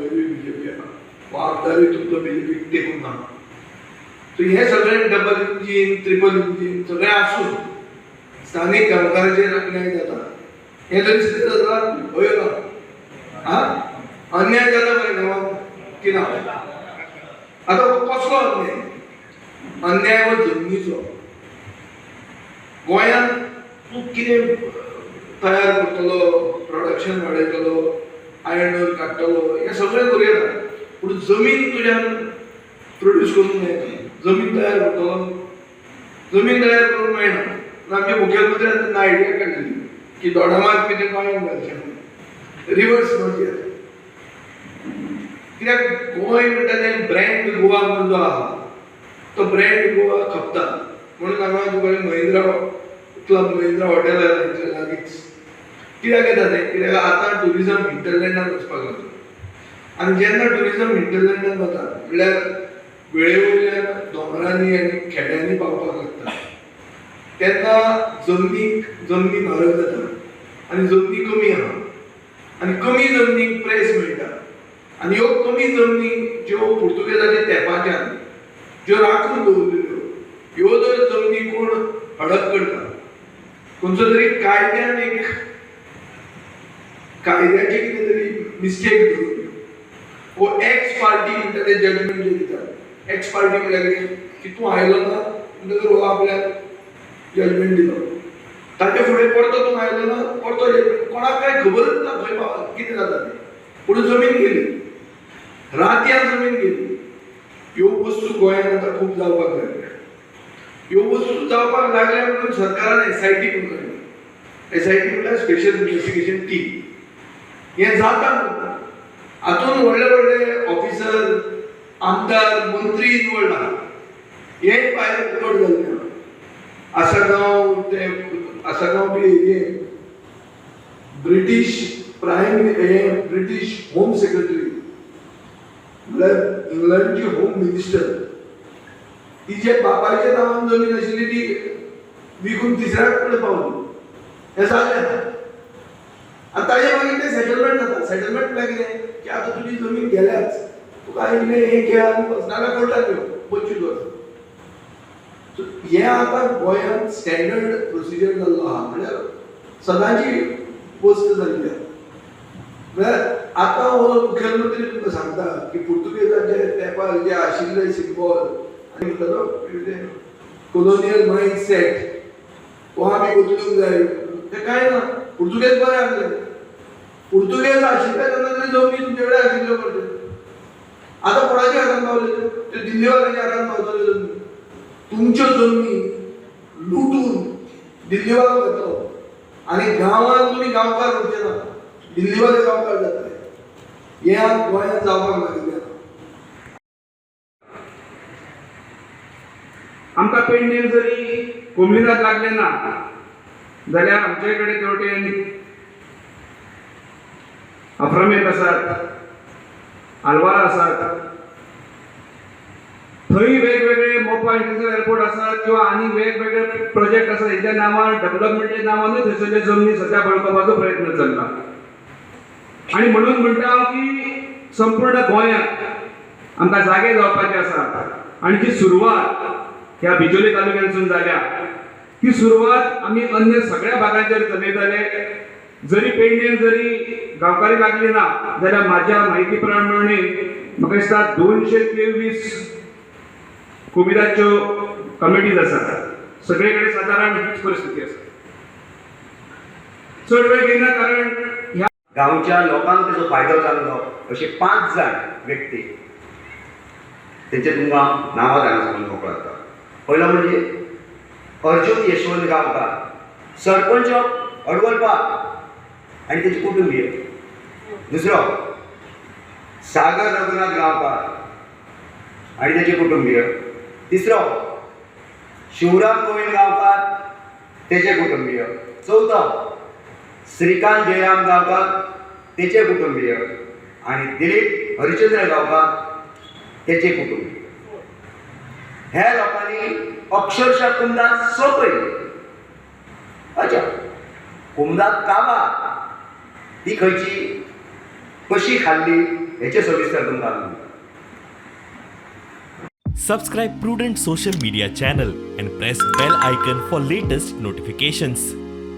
वयरूय BJP आहा, हो आमदारूय तुमचो बीजेपीक टेकून ना. सो हें सगळें डबल इंजीन, ट्रिपल इंजीन सगळें आसून स्थानीक गांवकाराचेर अन्याय जाता. हें तरी सिद्ध जाता हय ना? आं, अन्याय जाता मरे गांवांत की ना? आतां हो कसलो अन्याय? अन्याय हो जमनीचो. गोंयांत तूं कितें तयार करतलो, प्रोडक्शन वाडयतलो, आयर्न ओर काडटलो, हें सगळें करूं येता, पूण जमीन तुज्यान प्रोड्यूस करूंक मेळना. जमीन तयार करतलो, जमीन तयार करूंक मेळना. आमच्या मुखेलमंत्र्यान तेन्ना आयडिया काडली की दोडामार्ग बी तें गोंयांत घालचें म्हणून, रिवर्स मर्जी. कित्याक गोंय म्हणटा तें ब्रँड गोवा म्हणून जो आहा तो ब्रँड गोवा खपता म्हणून हांगा तुका महिंद्रा क्लब, महिंद्रा हॉटेल आहा लागींच. कित्याक येता तें? कित्याक आतां ट्युरिजम हिंटरलँडान वचपाक लागलो आनी जेन्ना ट्युरिजम हिंटरलँडान वता म्हणल्यार वेळे वयल्यान दोंगरांनी आनी खेड्यांनी पावपाक लागता तेन्ना जमनीक जमनी म्हारग जाता आनी जमनी कमी आहा आनी कमी जमनीक प्रेस मेळटा. आनी ह्यो कमी जमनी ज्यो पुर्तुगेजाच्या तेंपाच्यान ज्यो राखून दवरलेल्यो ह्यो जर जमनी कोण हडप करता, खंयचो तरी कायद्यान एक कायद्याची कितें तरी मिस्टेक धरून वो एक्स पार्टी म्हणटा ते जजमेंट जे दितात. एक्स पार्टी म्हणल्यार कितें की तूं आयलो ना म्हणटकर हो आपल्याक जजमेंट दिलो, ताचे फुडें परतो तूं आयलो ना परतो जजमेंट, कोणाक कांय खबरच ना खंय कितें जाता तें. पूण जमीन गेली, रातयान जमीन गेली. ह्यो वस्तू गोंयांत आतां खूब जावपाक लागल्या. ह्यो वस्तू जावपाक लागल्या म्हणून सरकारान एसआयटी करून काडली. एसआयटी म्हणल्यार स्पेशल इन्वेस्टिगेशन टीम. हें जाता म्हणून हातून व्हडले व्हडले ऑफिसर, आमदार, मंत्री इनवॉल्ड आहा. हें भायर उकड जाल्लें आहा. आसगांव ते आसगांव बी हें ब्रिटीश प्रायम हें ब्रिटीश होम सेक्रेटरी म्हणल्यार इंग्लंडची होम मिनिस्टर तिचे बापायच्या नांवान जमीन आशिल्ली ती विकून तिसऱ्या कडेन पावली. हें जालें. आनी ताजे मागीर तें सेटलमेंट जाता. सेटलमेंट म्हणल्यार कितें की आतां तुजी जमीन गेल्याच, तुका इल्लें हें घे आनी बस, नाजाल्यार कोर्टान यो 25 वर्सां. हें आतां गोंयांत स्टँडर्ड प्रोसिजर जाल्लो आहा, म्हणल्यार सदांची वस्त जाल्ली आहा. म्हळ्यार आतां हो मुखेलमंत्री तुमकां सांगता की पुर्तुगेजाचे तेंपार जे आशिल्ले सिंबॉल आनी म्हणटा तो कितें कोलोनियल मायंड सेट हो आमी बदलूंक जाय. तें कांय ना. पुर्तुगेज बरें आसले, पुर्तुगेज आशिल्ले तेन्ना तरी जमनी तुमचे कडेन आशिल्ल्यो पडटे. आतां कोणाच्या हातान पावले त्यो? त्यो दिल्लीवाल्यांच्या हातान पावतल्यो जमनी. तुमच्यो जमनी लुटून दिल्लीवालो घेतलो आनी गांवांत तुमी गांवकार उरचे ना, दिल्लीवाले गांवकार जातले. हें आतां गोंयांत जावपाक लागिल्लें. आमकां पेडणें जरी कोमलिनात लागलें ना जाल्यार आमचे कडेन तेवटेन अफ्रामेत आसात, आलवारा आसात, थंय वेगवेगळे मोपा इंटरनॅशनल एअरपोर्ट आसात किंवा आनी वेगवेगळे प्रोजेक्ट आसात हेच्या नांवान, डेव्हलपमेंटच्या नांवानूय थंयसरले जमनी सद्या बळकवपाचो प्रयत्न चल्ला. आनी म्हणून म्हणटा हांव की संपूर्ण गोंयांत आमकां जागे जावपाचे आसा आनी जी सुरवात ह्या बिचोले तालुक्यांतसून जाल्या ती सुरवात आमी अन्य सगळ्या भागांचेर चलयतले. जरी पेडण्यान जरी गांवकारी लागली ना जाल्यार म्हाज्या म्हायती प्रमाणे म्हाका दिसता 223 कोविडाच्यो कमिटीज आसात. सगळे कडेन सादारण हीच परिस्थिती आसा. चड वेळ घेयना कारण ह्या गांवच्या लोकांक तेजो फायदो जाल्लो अशे 5 जाण व्यक्ती तेंचे तुमकां नांवां जाणा सांगून मोकळो जाता. पयलो म्हणजे अर्जुन यशवंत गांवकार, सरपंच ऑफ अडवलपा आनी तेजे कुटुंबीय. दुसरो सागर रघुनाथ गांवकार आनी तेजे कुटुंबीय. तिसरो शिवराम गोविंद गांवकार तेजे कुटुंबीय. चवथो श्रीकांत जयराम गांवकार तेचे कुटुंबीय आनी दिलीप हरिचंद्र गांवकार तेचे कुटुंबीय. ह्या लोकांनी अक्षरशः कुमदात सोंपयली. अच्छा, कुमदात काबार ती खंयची, कशी खाल्ली हेचें सविस्तर तुमकां आमी दिता. Subscribe Prudent Social Media channel and press bell icon for latest notifications.